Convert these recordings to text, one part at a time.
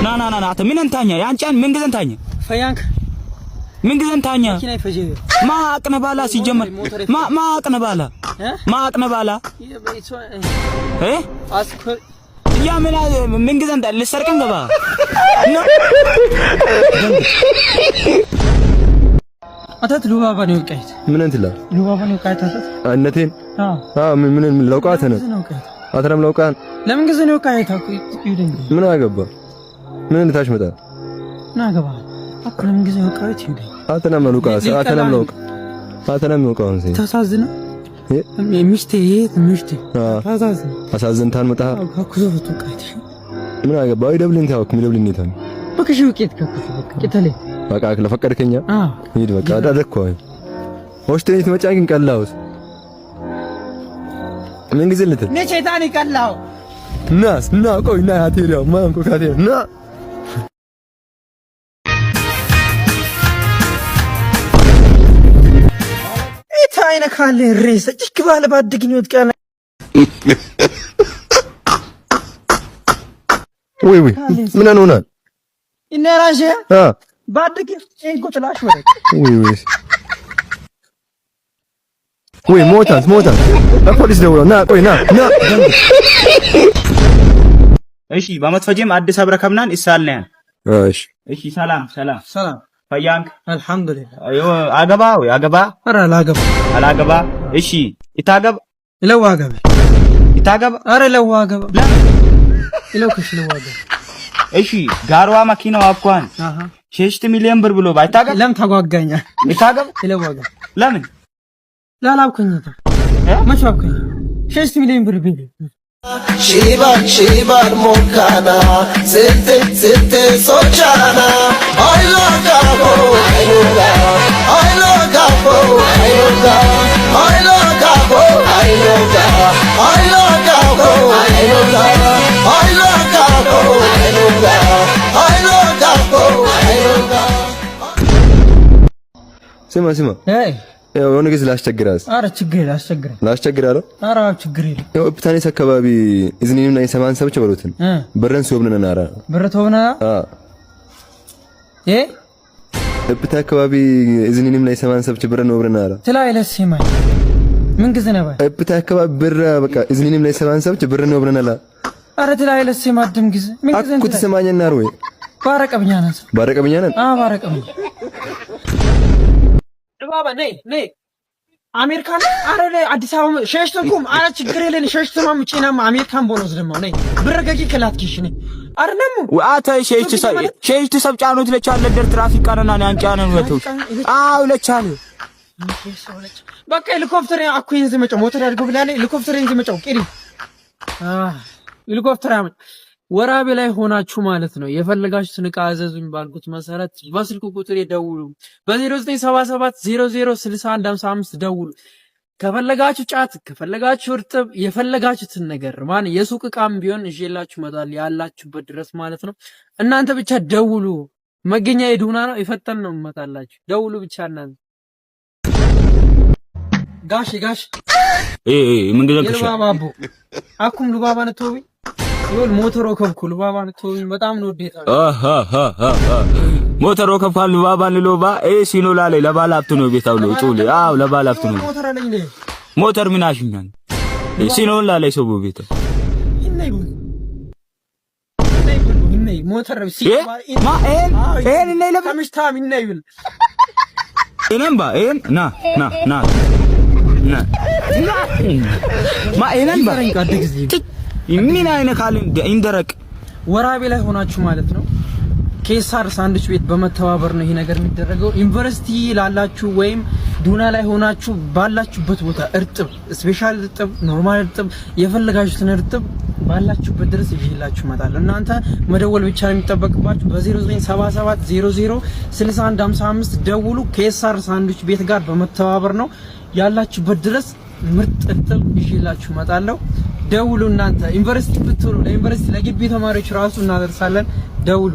ና ና ና ና፣ ምን እንታኛ ያንጫን ምን ጊዜ እንታኛ ፈያንክ ምን ጊዜ እንታኛ መኪና ይፈጀ ማ አቅነባላ ሲጀመር ማ አቅነባላ ማ አቅነባላ እ ያ ምን ምን ጊዜ እንታ ልሰርቅን ገባ አታት ሉባባ ነው ቀይት ምን እንትላ ሉባባ ነው ቀይት አታት እነቴን አዎ ምን ምን ለውቃት ነው አትረም ለውቃን ለምን ጊዜ ነው ቀይት አኩ ይውደኝ ምን አገባ ምን ልታሽ መጣ ምን አገባ አኩ ለምን ጊዜ ነው ቀይት ይውደኝ አትነም ለውቃ አትነም ለውቃ አትነም ለውቃ ሲ ታሳዝነ ሚስቴ ሚስቴ ታሳዝነ አሳዝንታን መጣ አኩ ዘፈቱ ቀይት ምን አገባ አይ ደብልን ታውክ ምን ደብልን ይታን በከሽ ውቄት ከኩ በቃ ቂተለ በቃ ለፈቀድከኛ ሂድ በቃ አዳደኩ አይ ወሽተኝ ትመጫ ግን ቀላውስ ምን ጊዜ ልትል ነቼታኒ ቀላው ናስ ና ቆይ ና አቴሪያ ማንኮ ካቴሪያ ና ኢታይነ ካለ ሬሰ ጭክ ባለ ባድግኝ ወጥቃለ ወይ ወይ ምን ሆናል ኢነራጀ ባድግ እንቁ ጥላሽ ወረቅ ወይ ወይ ወይ ሞታንት ሞታንት ለፖሊስ ደውለው ና ቆይ ና ና እሺ በመትፈጀም አዲስ አብረከብናን ይሳልናል። እሺ እሺ ሰላም ሰላም ሰላም ፈያንክ አልሐምዱሊላህ። አገባ ወይ አገባ? ኧረ አላገባ አላገባ። እሺ ይታገብ ለዋገብ ይታገብ። ኧረ ለዋገብ ለውክሽ ለዋገብ። እሺ ጋርዋ መኪናው አኳን 6 ሚሊዮን ብር ብሎ ባይታገብ ለምን ታጓጋኛ? ይታገብ ለዋገብ ለምን ላላብኩኝ መች ባብኩኝ 6 ሚሊዮን ብር ቢል Shiban shiban mokana sete sete sochana I love I love I love I love I love I love I love I love I love I love I love I love ስማ ስማ ያው የሆነ ጊዜ ላስቸግራስ። ኧረ ችግር የለም አስቸግረኝ። ላስቸግር አለው። ኧረ ችግር የለም። ያው እብታኔስ አካባቢ እዝኒንም ናይ ሰማን ሰብቸ በሉትን ብረን ሲወብነን ናራ ብር ተውና እ እብታ አካባቢ እዝኒንም ናይ ሰማን ሰብቸ ብረን ወብነን ናራ ትላይ ለሲማይ ምን ጊዜ ነው ባይ እብታ አካባቢ ብር በቃ እዝኒንም ናይ ሰማን ሰብቸ ብረን ወብነን አላ ኧረ ትላይ ለሲማ ድም ጊዜ ምን ጊዜ አኩ ትሰማኛና ወይ ባረቀብኛ ነን ባረቀብኛ ነን። አዎ ባረቀብኛ ሉባባ ነይ ነይ አሜሪካን አረ አዲስ አበባ ሸሽተኩም አረ ችግር የለን ሸሽተማም ጭናም አሜሪካን ቦኖስ ደማ ነይ ብረገጊ ከላትኪሽ ነይ አረ ነሙ አተ ሸሽት ሰብ ጫኑት ለቻለ ደር ትራፊክ ቃነና ያን ጫነን ወተው አው ለቻለ በቃ ሄሊኮፕተር አኩ ይዘ መጫው ሞተር ያድርገው ብላለ ሄሊኮፕተር ይዘ መጫው ቂሪ ሄሊኮፕተር አመ ወራቤ ላይ ሆናችሁ ማለት ነው። የፈለጋችሁትን ዕቃ አዘዙኝ ባልኩት መሰረት በስልክ ቁጥር ደውሉ። በ0977 006155 ደውሉ። ከፈለጋችሁ ጫት፣ ከፈለጋችሁ እርጥብ፣ የፈለጋችሁትን ነገር ማን የሱቅ ዕቃም ቢሆን ይዤላችሁ እመጣለሁ ያላችሁበት ድረስ ማለት ነው። እናንተ ብቻ ደውሉ። መገኛ የዱና ነው። የፈጠን ነው እመጣላችሁ። ደውሉ ብቻ እናንተ። ጋሽ ጋሽ ምን ጊዜ የሉባባ አቦ አኩም ሉባባ ነቶቢ ይወል ሞተሮ ከብኩ ሉባባ ነቶቢ በጣም ነው ወዴታ ሞተሮ ከብካል ሉባባ ንሎባ ሲኖ ላለ ለባለ ሀብት ነው ቤታው ነው ጩል አው ለባለ ሀብት ነው ሞተር አለኝ ለ ሞተር ምን አሽኛል ሲኖ ላለ ሰው ቤታ ሞተር ማ ኤን ኤን እነ ለብ ከምሽታም ይነይብል ኤነን ባ ኤን ና ና ና ና ማ ኤነን ባ ምን አይነት ካል እንደረቅ ወራቤ ላይ ሆናችሁ ማለት ነው። ኬሳር ሳንድዊች ቤት በመተባበር ነው ይሄ ነገር የሚደረገው። ዩኒቨርሲቲ ላላችሁ ወይም ዱና ላይ ሆናችሁ ባላችሁበት ቦታ እርጥብ፣ special እርጥብ፣ normal እርጥብ፣ የፈለጋችሁትን እርጥብ ባላችሁበት ድረስ ይዤላችሁ እመጣለሁ። እናንተ መደወል ብቻ ነው የሚጠበቅባችሁ። በ0977 00 6155 ደውሉ። ኬሳር ሳንድዊች ቤት ጋር በመተባበር ነው ያላችሁበት ድረስ ምርጥ እርጥብ ይዤላችሁ እመጣለሁ። ደውሉ። እናንተ ዩኒቨርሲቲ ብትሆኑ ለዩኒቨርሲቲ ለግቢ ተማሪዎች ራሱ እናደርሳለን። ደውሉ።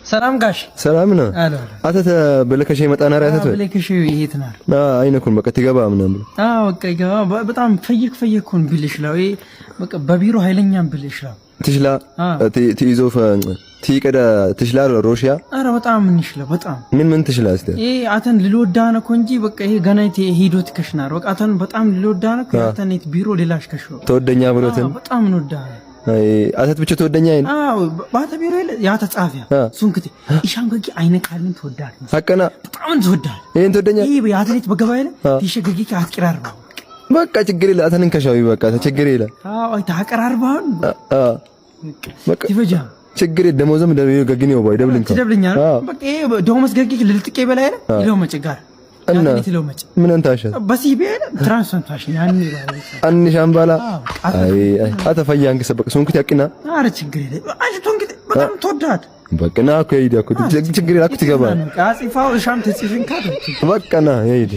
ሰላም ጋሽ ሰላም ነው። አተተ በለከሽ ይመጣና አተተ በለከሽ ይሄትናል አይነኩን በቃ ትገባ ምናምን አዎ በቃ ይገባ። በጣም ፈየክ ፈየኩን ቢልሽ ነው በቃ በቢሮ ኃይለኛም ብል ይሽላ ትሽላ ትይዞ ትይቀዳ ትሽላ ሮሽያ። አረ በጣም እንሽላ በጣም ምን ምን ትሽላ እስቲ ይሄ አተን ልልወዳነ እኮ እንጂ በቃ ይሄ ገና ሂዶት ከሽናር በቃ አተን በጣም ልልወዳነ እኮ አተን ቢሮ ሌላሽ ከሽሮ ተወደኛ ብሎትን በጣም እንወዳነ። አይ አተት ብቻ ተወደኛ አይን። አዎ ባተ ቢሮ ይለ ያ ተጻፊያ ሱንክቴ ኢሻም ገጊ አይነ ካልን ተወዳል ሐቀና በጣም ተወዳል። ይሄን ተወደኛ ይሄ የአትሌት በገባ ይለ ቲሸገጊ አትቀራርባ በቃ ችግር የለ አተንን ከሻዊ በቃ ችግር የለ። አዎ አይ ታቀራርባውን አዎ በቃ ትፈጃ ችግር የለ። ደሞዝም ገግኝ ነው ባይ ደብልኝ ትደብልኛ በቃ ይሄ ደሞዝ ገጊ ልልጥቄ በላይ አይደል ይለው መጭጋር እና ምን እንታሽ በሲቢ ትራንስፈር ያን አንሽ አምባላ አይ አይ አተፈያን ከሰበቅ ሱንኩት ያቂና አረ ችግር የለ። አንቺ ቶንክ በጣም ተወዳት በቃ ና እኮ ይሄድ እኮ ችግር የለ እኮ ትገባ ቃጽፋው እሻም ተጽፍን ካት በቃ ና ይሄድ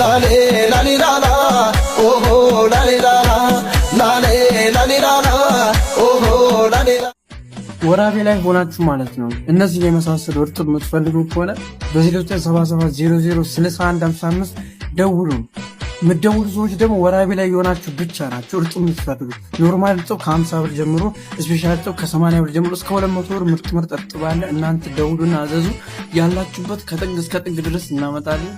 ላሌ ላሌ ላላ ኦሆ ላሌ ላላ ላሌ ላሌ ላላ ኦሆ ላሌ ወራቤ ላይ ሆናችሁ ማለት ነው። እነዚህ የመሳሰሉ እርጥብ የምትፈልጉ ከሆነ በ0977 00 61 55 ደውሉ። የምትደውሉ ሰዎች ደግሞ ወራቤ ላይ የሆናችሁ ብቻ ናቸው እርጥብ የምትፈልጉ። normal እርጥብ ከ50 ብር ጀምሮ፣ special እርጥብ ከ80 ብር ጀምሮ እስከ 200 ብር ምርጥ ምርጥ እርጥብ አለ። እናንተ ደውሉና አዘዙ። ያላችሁበት ከጥግ እስከ ጥግ ድረስ እናመጣለን።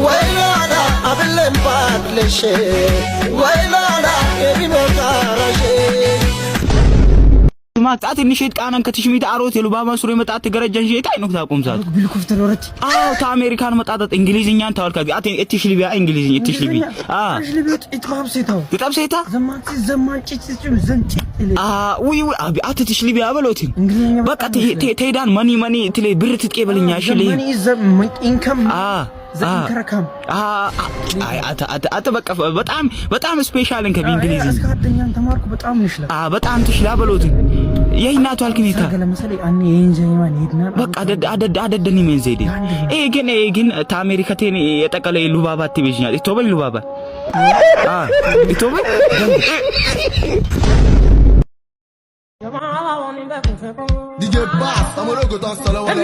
ወይላላ አብለን ባድለሽ ወይላላ የሚሞታራሽ ማጣት እንሽት ቃናን ከትሽሚት አሮት የሉባማ ሱሪ መጣት ገረጀን ሼታ አይኖክ ታቆም ሳት ቢልኩፍተር ወረት አዎ ታአሜሪካን መጣጣት እንግሊዝኛን ታወልካ አት እትሽ ሊቢያ እንግሊዝኛ እትሽ ሊቢ አ ኢትባብ ሴታው ግጣም ሴታ ዘማንቺ ዘማንቺ ጽጭም ዘንጭ አ ውይ ውይ አቢ አት እትሽ ሊቢያ በሎትን በቃ ተሄዳን መኒ መኒ ትሌ ብር ትጥቀበልኛ እሺ ሊ መኒ ዘ ኢንከም አ ዘኢንከረካም አ አይ አተ አተ አተ በቃ በጣም በጣም ስፔሻልን ከእንግሊዝኛ እስካደኛን ተማርኩ በጣም ንሽላ አ በጣም ትሽላ በሎትን የይናቱ አልክኔታ በቃ አደደ አደደኒ ምን ዘይዴ ኤ ግን ኤ ግን ታአሜሪካ ቴን የጠቀለ ሉባባ ትቤጅኛል ኢቶበኝ ሉባባ አ ኢቶበኝ DJ Bass amorogo tan sala wala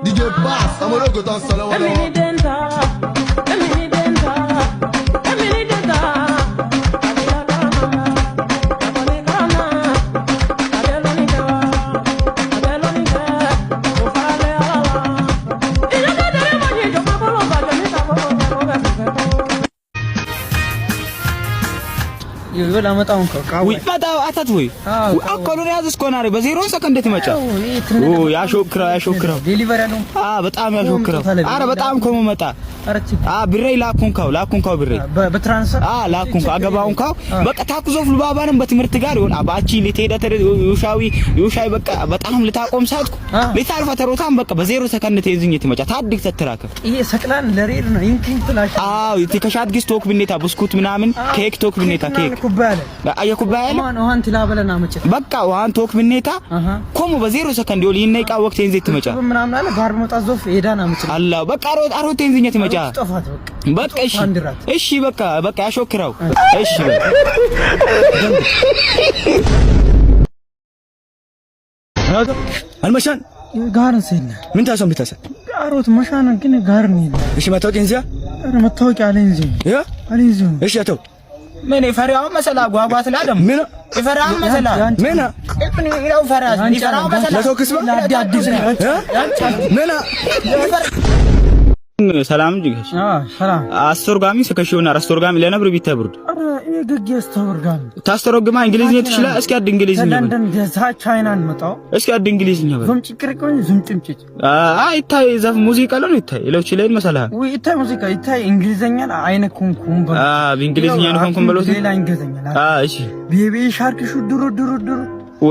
DJ Bass amorogo tan sala wala አታት ወይ አኮሎን ያዝ እስኮናሪ በዜሮ ሰከንድ ትመጫ ኦ ያሾክራው ያሾክራው አ በጣም ያሾክራው። አረ በጣም ኮሞ መጣ አ ብሬ ላኩንካው ላኩንካው ብሬ በትራንስፈር አ ላኩንካው አገባውንካው በቃ ታኩዞፍ ሉባባንም በትምህርት ጋር ይሆን አባቺ ለተሄደ ተረ ዩሻዊ ዩሻይ በቃ በጣም ልታቆም ሳትኩ ልታልፋ ተሮታም በቃ በዜሮ ሰከንድ ተይዝኝ ትመጫ ታድግ ተተራከ ይሄ ሰቅላን ለሬድ ነው ኢንኪንግ ትላሽ አዎ ይተከሻት ግስ ቶክ ብኔታ ብስኩት ምናምን ኬክ ቶክ ብኔታ ኬክ አየ ኩባያ ውሃን ትላበለና መጭ በቃ ውሃን ቶክ ብኔታ ኮሞ በዜሮ ሰከንድ ይወል ይነቃ ወቅት እንዜ ትመጫ ምናምን አለ ባር መጣ ዞፍ ሄዳና መጭ አላ በቃ አሮት አሮት እንዚኛ ትመጫ በቃ እሺ እሺ በቃ በቃ ያሾክራው እሺ አልመሻን ጋርን ሰይና ምን ታሰም ቢታሰ አሮት መሻና ግን ጋርን ይላ እሺ መታወቂያ እንዚያ ኧረ መታወቂያ አለኝ ያ አለኝ እሺ አተው ምን ይፈራው መሰላ ጓጓት ላደም ምን ይፈራው መሰላ ምን ምን ይለው ፈራ ይፈራው መሰላ ለቶክስ ምን ሰላም ጅግሽ ሰላም አስተርጓሚ ሰከሽውን አስተርጓሚ ለነብር ቢተብርድ አረ የገግ አስተርጓሚ ታስተርጉማ እንግሊዝኛ ትችላ እስኪ አድ እንግሊዝኛ ለንደን ገዛ ቻይናን መጣው እስኪ አድ እንግሊዝኛ በል ዞም ጭቅርቆኝ ዞም ጭምጭ አይ ይታይ ዘፍ ሙዚቃ ነው ይታይ ለው ይችላል መሰላ ወይ ይታይ ሙዚቃ ይታይ እንግሊዝኛ አይነ ኩንኩን በል አ እንግሊዝኛ ነው ኩንኩን በሎት ሌላ እንግሊዝኛ አ እሺ ቤቢ ሻርክ ሹ ድሩ ድሩ ድሩ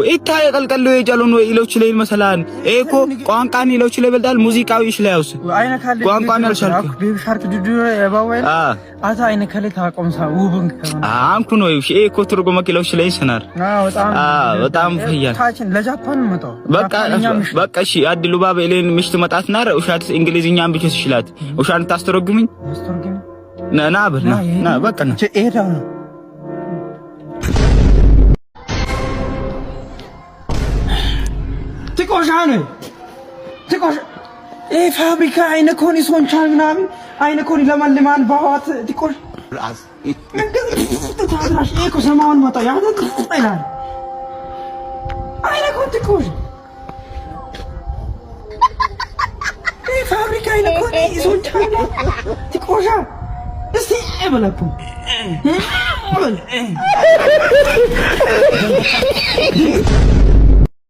ኢታ የቀልቀሎ የጃሎን ወይ ኢሎች ላይ መሰላን ኤኮ ቋንቋን ኢሎች ላይ በልጣል ሙዚቃዊ ይሽላያውስ ቋንቋን ያልሻልኩ ቤቢ ሻርክ ዱዱ የባወይ አታ አይነ ከለ ታቆምሳ ውብን አንኩ ነው ይሽ ኤኮ ትርጉመ ኢሎች ላይ ሰናር በጣም ፈያል ታችን ለጃፓን መጣው በቃ በቃ እሺ አድ ሉባብ ኤሌን ምሽት መጣት ናር ውሻት እንግሊዝኛን ብቻ ትችላት ውሻን ታስተረጉምኝ ና ና ብል ና ና በቃ ና ኤዳው ነው ትቆሻ ነው ትቆሻ ይሄ ፋብሪካ አይነ ኮኒ ሶንቻል ምናምን አይነ ኮኒ ለማልማን ባዋት ትቆሽ ታድራሽ እኮ ሰማውን መጣ ያደ ይላል አይነ ኮን ትቆሽ ይሄ ፋብሪካ አይነ ኮኒ ሶንቻል ትቆሻ እስቲ በለኩ በል።